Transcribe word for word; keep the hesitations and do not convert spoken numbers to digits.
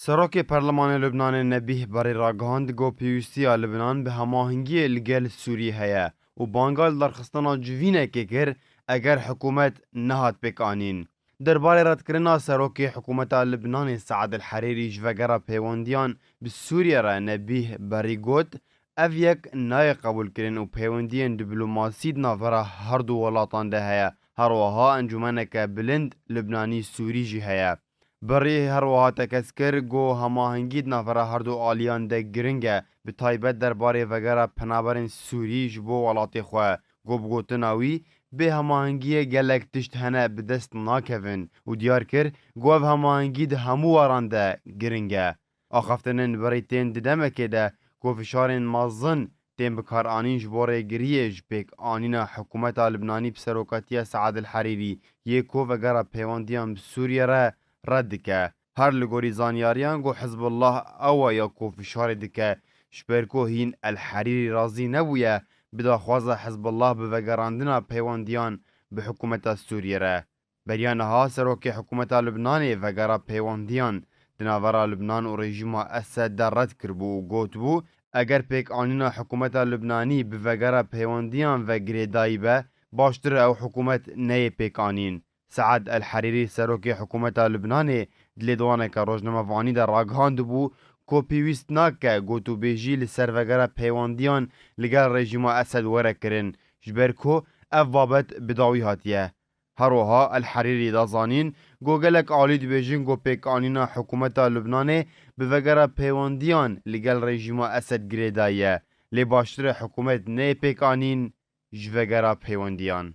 Serokê Perlemanê Lubnanê Nebîh Berî ragihand ku pêwîstiya Libnan bi hemahengiyê li gel Sûriyê heye û banga li derxistina civînekê kir eger hikûmet nehat pêkanîn. Derbarê redkirina serokê hikûmeta Libnanê Saad El Herîrî ji vegera pêwendiyan bi Sûriyê re Nebîh Berî got, ev yek nayê qebûlkirin û pêwendiyên diplomasî di navbera her du welatan de heye. Her wiha encûmeneke bilind Libnanî-Sûrî jî heye. Berî her wiha tekez kir ku hemahengî di navbera her du aliyan de giring e, bi taybet derbarê vegera penaberên Sûrî ji bo welatê xwe. Ku bi gotina wî, bê hemahengiyê gelek tişt hene bi dest nakevin û diyar kir ku ev hemahengî di hemû waran de giring e. Axaftinên berî tên di demekê de ku fişarên mezin tên bikaranîn ji bo rêgiriyê ji pêkanîna hikûmeta Libnanî bi serokatiya Saad El Herîrî yê ku vegera pêwendiyan bi Sûriyê re red dike. Her li gorî zanyariyan ku Hizbullah ew e ya ku fişarê dike, ji ber ku hîn El Herîrî razî nebûye bi daxwaza Hizbullah bi vegerandina pêwendiyan bi hikûmeta Sûriyê re. Beriya niha serokê hikûmeta Libnanê vegera pêwendiyan di navbera Libnan û rejîma Esed de red kiribû û gotibû, eger pêkanîna hikûmeta Libnanî bi vegera pêwendiyan ve girêdayî be, baştir e ew hikûmet neyê pêkanîn. Saad El Herîrî serokê hikûmeta Libnanê di lêdwaneke rojnamevanî de ragihandibû ku pêwîst nake gotûbêjî li ser vegera pêwendiyan li gel rejîma Esed were kirin, ji ber ku ev babet bi dawî hatiye. Her wiha El Herîrî da zanîn ku gelek alî dibêjin ku pêkanîna hikûmeta Libnanê bi vegera pêwendiyan li gel rejîma Esed girêdayî ye, lê baştir e hikûmet neyê pêkanîn ji vegera pêwendiyan.